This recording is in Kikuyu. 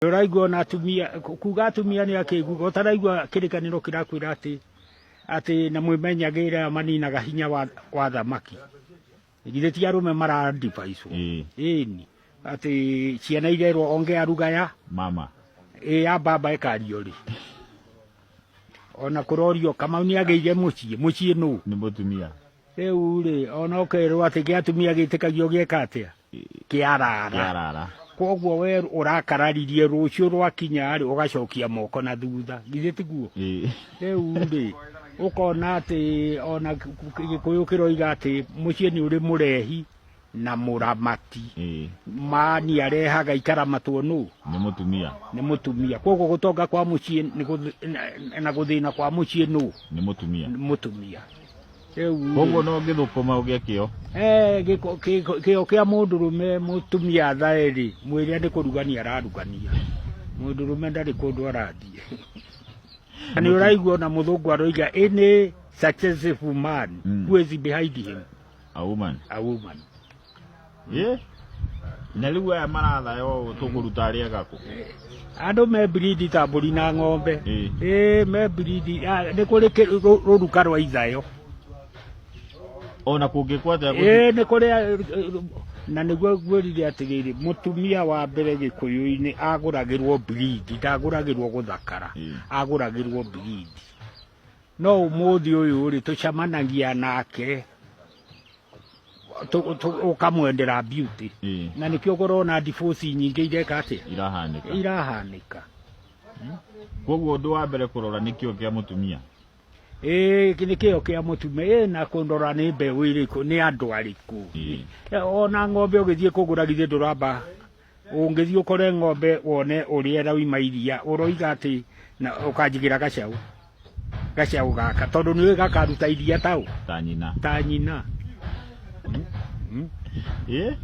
Ũraigua ona atumia kuga atumia nĩ akĩguga ũtaraigua kĩrĩkanĩro kĩrakwĩra atĩ atĩ na mwĩmenyagĩrĩre aya maninaga hinya wa, wa thamaki. Githĩ ti arũme maradivaicwo? Ĩĩ. Ĩni atĩ ciana irerwo ongea lugha ya mama. Ĩ ya baba ĩkario rĩ? Ona kũrorio Kamau nĩ agĩire mũciĩ, mũciĩ nũ? Nĩ mũtumia. Rĩu rĩ, ona ũkerwo atĩ gĩa atumia gĩtĩkagio gĩeka atĩa? Kĩarara. Kĩarara. Koguo we ũrakararirie rũciũ rwakinya rĩ, ũgacokia moko na thutha. Githĩ tiguo? Ĩĩ. Rĩu rĩ, ũkona atĩ ona Gĩkũyũ kĩroiga atĩ mũciĩ nĩ ũrĩ mũrehi na mũramati. Ĩĩ. Mani arehaga ikaramatwo nũ? Nĩ mũtumia. Nĩ mũtumia. Koguo gũtonga kwa mũciĩ nĩ na gũthĩna kwa mũciĩ nũ? Nĩ mũtumia. Nĩ mũtumia. Rĩu Koguo no ngĩthũkũma ũgĩe kĩo. Eh, kĩo kĩa mũndũrũme mũtumia athae rĩ, mwĩre nĩ kũrugania ararugania. Mũndũrũme ndarĩ kũndũ arathiĩ. Na nĩ ũraigua ona mũthũngũ aroiga any successful man who is behind him? A woman. A woman. Ĩ? Na rĩu aya marathaya ũũ tũkũruta arĩa gakũ? Andũ me breed ta mbũri na ng'ombe. Ĩ. Ĩ, me breed, ah, nĩ kũrĩ rũruka rwa ithayo. Ona kũngĩkwo atĩa Ĩ, nĩ kũrĩ na nĩguo ngwĩrire atĩrĩrĩ, mũtumia wa mbere Gĩkũyũ-inĩ agũragĩrwo breed, ndagũragĩrwo gũthakara, agũragĩrwo breed. No ũmũthĩ ũyũ rĩ, tũcemanagia nake ũkamwendera beauty. Na nĩkĩo ũrona divorce nyingĩ ireka atĩa? Irahanĩka. Irahanĩka. Koguo ũndũ wa mbere kũrora nĩ kĩo kĩa mũtumia. Ĩĩ, nĩ kĩo kĩa mũtumia. Ĩĩ, na kũrora nĩ mbeũ ĩrĩkũ, nĩ andũ arĩkũ. Ona ng'ombe ũgĩthiĩ kũgũra githĩ ndũramba, ũngĩthiĩ ũkore ng'ombe wone ũrĩa ĩrauma iria, ũroiga atĩ na ũkanjigĩra gacaũ. Gacaũ gaka, tondũ nĩũĩ gakaruta iria ta ũ? Ta nyina. Ta nyina. Ĩĩ?